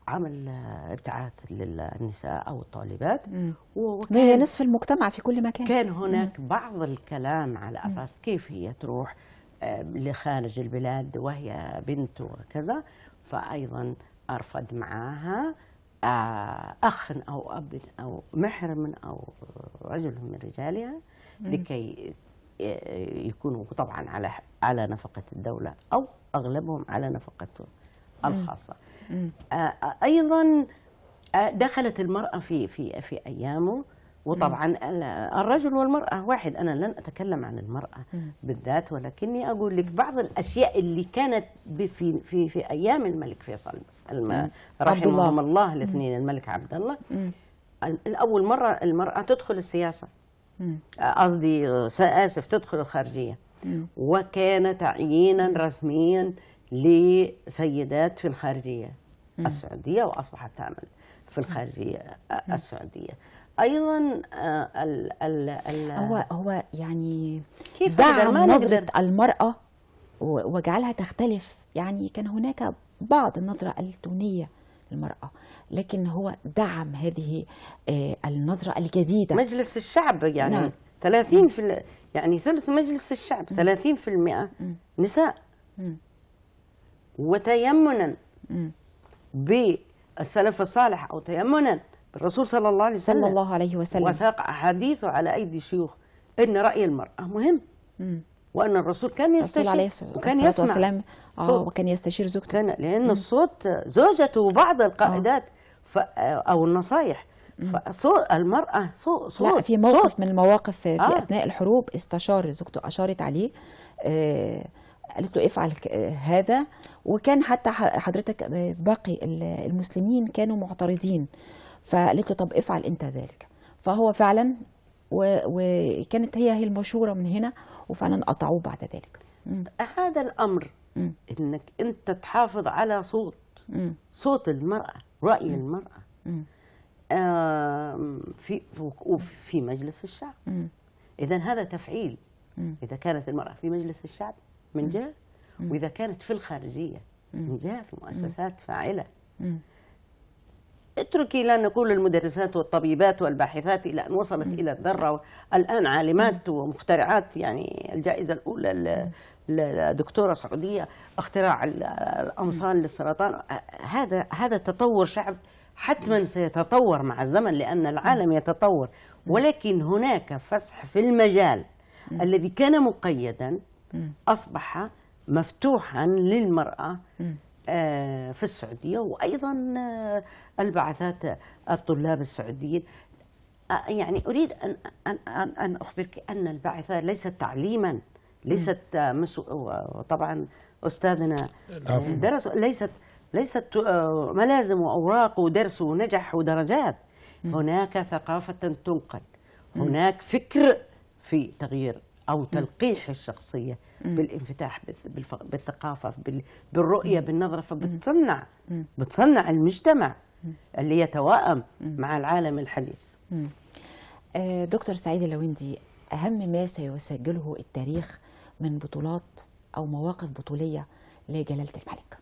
عمل ابتعاث للنساء أو الطالبات، وهي نصف المجتمع في كل مكان. كان هناك بعض الكلام على أساس كيف هي تروح لخارج البلاد وهي بنت وكذا، فأيضا أرفض معها أخ أو أب أو محرم أو رجل من رجالها لكي يكونوا طبعا على نفقة الدولة أو أغلبهم على نفقته الخاصة. أيضا دخلت المرأة في في في أيامه، وطبعا الرجل والمرأة واحد. أنا لن أتكلم عن المرأة بالذات، ولكني أقول لك بعض الأشياء اللي كانت في في في أيام الملك فيصل رحمهم الله الاثنين، الملك عبد الله. الأول مرة المرأة تدخل السياسة، قصدي آسف تدخل الخارجية، وكان تعيينا رسميا لسيدات في الخارجية السعودية، وأصبحت تعمل في الخارجية السعودية. أيضا ال هو يعني كيف دعم نظرة المرأة وجعلها تختلف. يعني كان هناك بعض النظرة الدونية للمرأة، لكن هو دعم هذه النظرة الجديدة. مجلس الشعب يعني نعم. 30 يعني ثلث مجلس الشعب 30% نساء. وتيمنا بالسلف الصالح أو تيمنا بالرسول صلى الله عليه وسلم، صلى الله عليه وسلم، وساق أحاديثه على أيدي شيوخ إن رأي المرأة مهم، وأن الرسول كان يستشير وكان يسمع وكان يستشير زوجته، كان لأن الصوت زوجته وبعض القائدات أو النصايح. فصوت المرأة صوت. لا، في موقف صوت من المواقف في أثناء الحروب استشار زوجته، أشارت عليه، قالت له افعل هذا. وكان حتى حضرتك باقي المسلمين كانوا معترضين، فقالت له طب افعل انت ذلك. فهو فعلا وكانت هي المشورة من هنا، وفعلا قطعوه بعد ذلك. هذا الأمر انك انت تحافظ على صوت صوت المرأة، رأي المرأة في مجلس الشعب. إذا هذا تفعيل. إذا كانت المرأة في مجلس الشعب من جهة، وإذا كانت في الخارجية من جهة، في مؤسسات فاعلة. اتركي لا نقول المدرسات والطبيبات والباحثات إلى أن وصلت إلى الذرة، الآن عالمات ومخترعات. يعني الجائزة الأولى لدكتورة سعودية اختراع الأمصال للسرطان. هذا تطور شعب حتما سيتطور مع الزمن، لأن العالم يتطور، ولكن هناك فسح في المجال الذي كان مقيدا أصبح مفتوحا للمرأة في السعودية. وأيضا البعثات الطلاب السعوديين. يعني أريد أن أخبرك أن البعثة ليست تعليما، ليست طبعا أستاذنا درس، ليست ملازم وأوراق ودرس ونجح ودرجات. هناك ثقافة تنقل، هناك فكر في تغيير أو تلقيح الشخصية بالانفتاح، بالثقافة، بالرؤية، بالنظرة. فبتصنع بتصنع المجتمع اللي يتوائم مع العالم الحديث. دكتور سعيد اللويندي، أهم ما سيسجله التاريخ من بطولات أو مواقف بطولية لجلالة الملك؟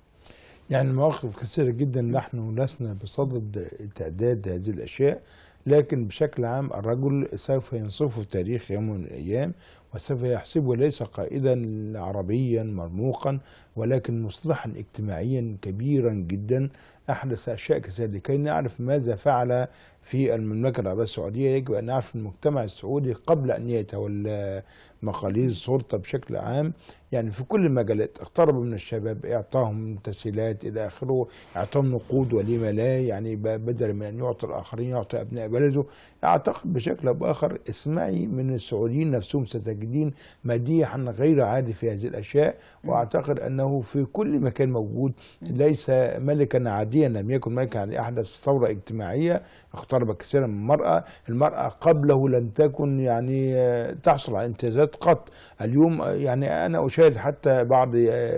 يعني مواقف كثيرة جدا، نحن لسنا بصدد تعداد هذه الأشياء، لكن بشكل عام الرجل سوف ينصفه التاريخ يوم من الأيام، وسوف يحسبه ليس قائدا عربيا مرموقا، ولكن مصلحا اجتماعيا كبيرا جدا، أحدث أشياء كثيرة. لكي نعرف ماذا فعل في المملكة العربية السعودية يجب أن نعرف المجتمع السعودي قبل أن يتولى مقاليد السلطة بشكل عام، يعني في كل المجالات. اقترب من الشباب، اعطاهم تسهيلات إلى آخره، اعطاهم نقود ولما لا، يعني بدل من أن يعطي الآخرين يعطي أبناء بلده. أعتقد بشكل أو بآخر اسمعي من السعوديين نفسهم ستجدين مديحا غير عادي في هذه الأشياء، وأعتقد أنه في كل مكان موجود. ليس ملكا عاديا، لم يكن ملكا عاديا، أحدث ثورة اجتماعية، اقترب كثيرا من المرأة. المرأة قبله لم تكن يعني تحصل على امتيازات قط. اليوم يعني أنا أشاهد حتى بعض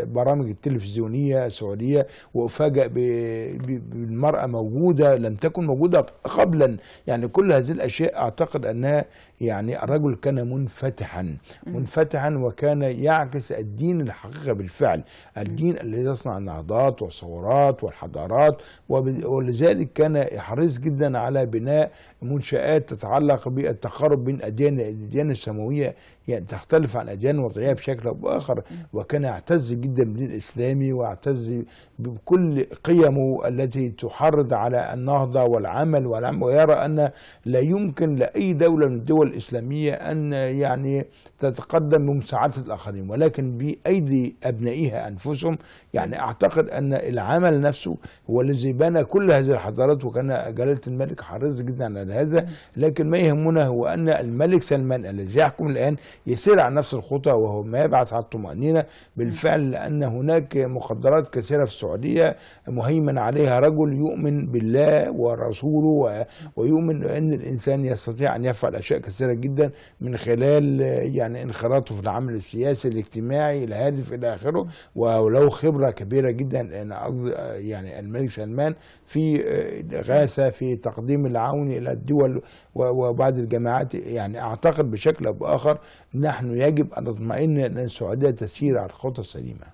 برامج التلفزيونية السعودية وأفاجأ بالمرأة موجودة لم تكن موجودة قبلا. يعني كل هذه الأشياء أعتقد أنها يعني الرجل كان منفتحا منفتحا، وكان يعكس الدين الحقيقة بالفعل، الدين الذي يصنع النهضات والثورات والحضارات، ولذلك كان حريص جدا على بناء منشآت تتعلق بالتقارب بين الأديان السماوية. يعني تختلف عن الأديان الوضعية بشكل أو بآخر، وكان يعتز جدا بالدين الإسلامي ويعتز بكل قيمة التي تحرض على النهضة والعمل، ويرى أن لا يمكن لأي دولة من الدول الإسلامية أن يعني تتقدم بمساعدة الآخرين، ولكن بأيدي أبنائها أنفسهم. يعني أعتقد أن العمل نفسه هو الذي بنى كل هذه الحضارات، وكان جلالة الملك حريص جدا على هذا. لكن ما يهمنا هو أن الملك سلمان الذي يحكم الآن يسير على نفس الخطى، وهو ما يبعث على الطمأنينة بالفعل، لأن هناك مخدرات كثيرة في السعودية مهيمن عليها رجل يؤمن بالله ورسوله، ويؤمن أن الإنسان يستطيع أن يفعل أشياء كثيرة جدا من خلال يعني انخراطه في العمل السياسي الاجتماعي الهادف إلى آخره، ولو خبرة كبيرة جدا. أنا قصدي يعني الملك سلمان في الإغاثة، في تقديم العون إلى الدول وبعض الجماعات. يعني أعتقد بشكل أو بآخر نحن يجب أن نطمئن أن السعودية تسير على الخطى السليمة.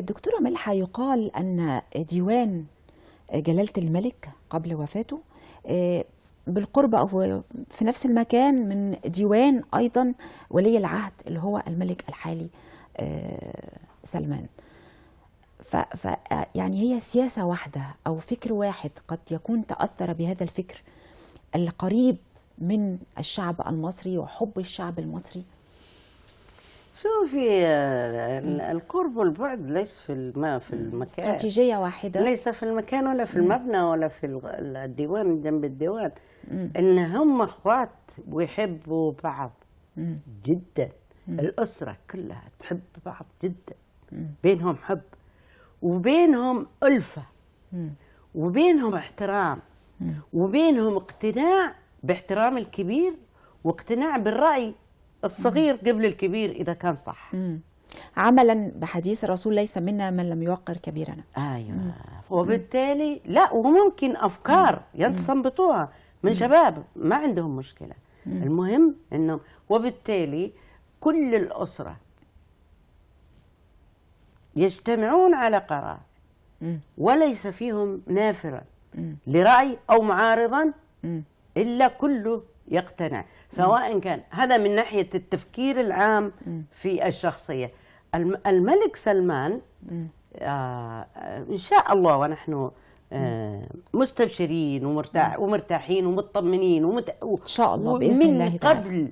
دكتورة ملحة، يقال أن ديوان جلالة الملك قبل وفاته بالقرب أو في نفس المكان من ديوان أيضا ولي العهد اللي هو الملك الحالي سلمان. يعني هي سياسة واحدة أو فكر واحد قد يكون تأثر بهذا الفكر القريب من الشعب المصري وحب الشعب المصري. شوفي، القرب والبعد ليس في المكان، استراتيجية واحدة، ليس في المكان ولا في المبنى ولا في الديوان جنب الديوان. إن هم اخوات ويحبوا بعض جدا. الأسرة كلها تحب بعض جدا، بينهم حب وبينهم ألفة وبينهم احترام وبينهم اقتناع باحترام الكبير واقتناع بالرأي الصغير قبل الكبير إذا كان صح. عملا بحديث الرسول ليس منا من لم يوقر كبيرنا. أيوة. وبالتالي لا، وممكن أفكار يستنبطوها من شباب ما عندهم مشكلة. المهم إنه وبالتالي كل الأسرة يجتمعون على قرار وليس فيهم نافرا لرأي أو معارضا إلا كله يقتنع، سواء كان هذا من ناحية التفكير العام في الشخصية. الملك سلمان إن شاء الله ونحن مستبشرين ومرتاحين ومطمنين إن شاء الله بإذن الله تعالى.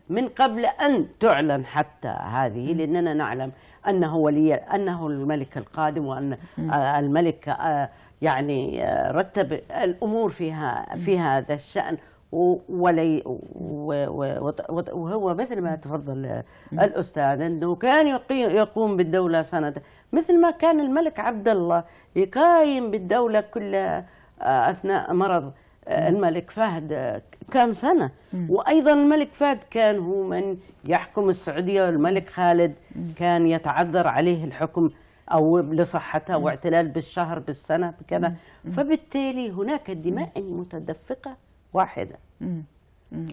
من قبل أن تعلن حتى هذه، لأننا نعلم أنه أنه الملك القادم، وأن الملك يعني رتب الأمور في هذا الشأن، وهو مثل ما تفضل الأستاذ أنه كان يقوم بالدولة سنة، مثل ما كان الملك عبد الله يقايم بالدولة كلها أثناء مرض الملك فهد كم سنة. وأيضا الملك فهد كان هو من يحكم السعودية، والملك خالد كان يتعذر عليه الحكم أو لصحته واعتلال بالشهر بالسنة بكذا. فبالتالي هناك دماء متدفقة واحدة.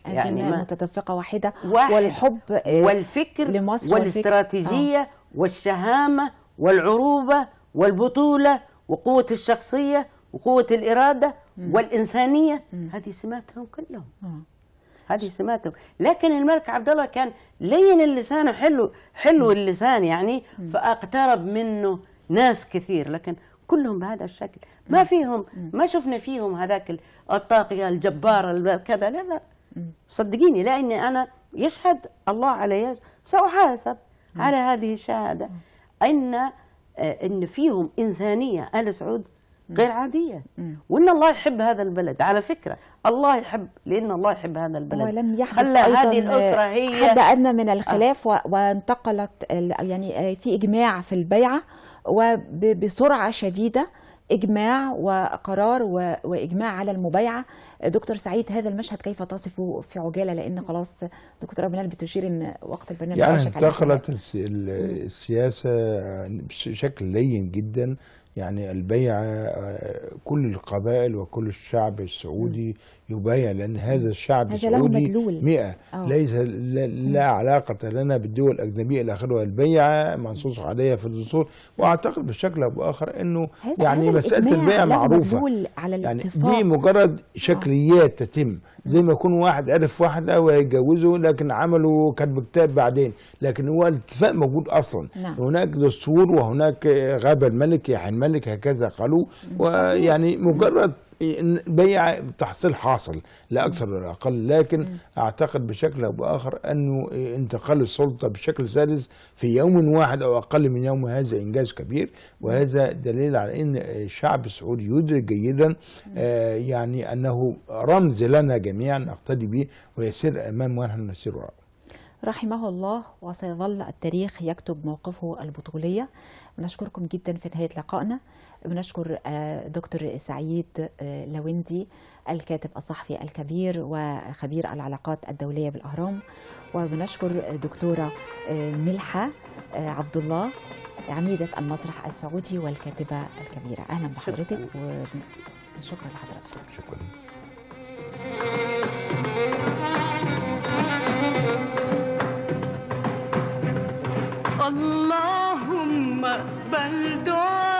يعني دماء متدفقة واحدة، والحب والفكر لمصر والاستراتيجية والشهامة والعروبة والبطولة وقوة الشخصية وقوة الإرادة والإنسانية. هذه سماتهم كلهم. هذه سماتهم. لكن الملك عبد الله كان لين اللسان، حلو اللسان يعني، فاقترب منه ناس كثير، لكن كلهم بهذا الشكل. ما فيهم، ما شفنا فيهم هذاك الطاغية الجبار كذا، لا لا صدقيني، لأني أنا يشهد الله علي سأحاسب على هذه الشهادة أن فيهم إنسانية آل سعود غير عادية، وإن الله يحب هذا البلد. على فكرة الله يحب، لأن الله يحب هذا البلد، ولم يحدث أيضا هذه الأسرة هي حد أدنى من الخلاف. وانتقلت يعني في إجماع في البيعة، وبسرعة شديدة إجماع وقرار وإجماع على المبايعة. دكتور سعيد، هذا المشهد كيف تصفه في عجالة، لأن خلاص دكتورة منال بتشير إن وقت البرنامج يعني انتقلت السياسة بشكل لين جدا. يعني البيعة كل القبائل وكل الشعب السعودي يبايع، لأن هذا الشعب السعودي 100 ليس لا علاقة لنا بالدول الأجنبية إلى آخره. البيعة منصوص عليها في الدستور، وأعتقد بشكل أو بآخر أنه يعني مسألة البيعة معروفة، يعني دي مجرد شكليات تتم، زي ما يكون واحد عرف واحد أو هيتجوزه لكن عملوا كتب كتاب بعدين، لكن هو الاتفاق موجود أصلا. نعم. هناك دستور وهناك غاب الملك يحيى الملك هكذا قالوا، ويعني مجرد بيع تحصيل حاصل لا أكثر ولا أقل. لكن أعتقد بشكل أو بآخر أنه انتقال السلطة بشكل سلس في يوم واحد أو أقل من يوم هذا إنجاز كبير، وهذا دليل على أن الشعب السعودي يدرك جيدا يعني أنه رمز لنا جميعا نقتدي به ويسير أمام ونحن نسير وراءه. رحمه الله، وسيظل التاريخ يكتب موقفه البطولية. بنشكركم جدا في نهاية لقائنا. بنشكر دكتور سعيد لويندي الكاتب الصحفي الكبير وخبير العلاقات الدولية بالأهرام، وبنشكر دكتورة ملحة عبد الله عميدة المسرح السعودي والكاتبة الكبيرة. أهلا بحضرتك وشكرا لحضرتك. شكرا. اللهم اقبل دعائي.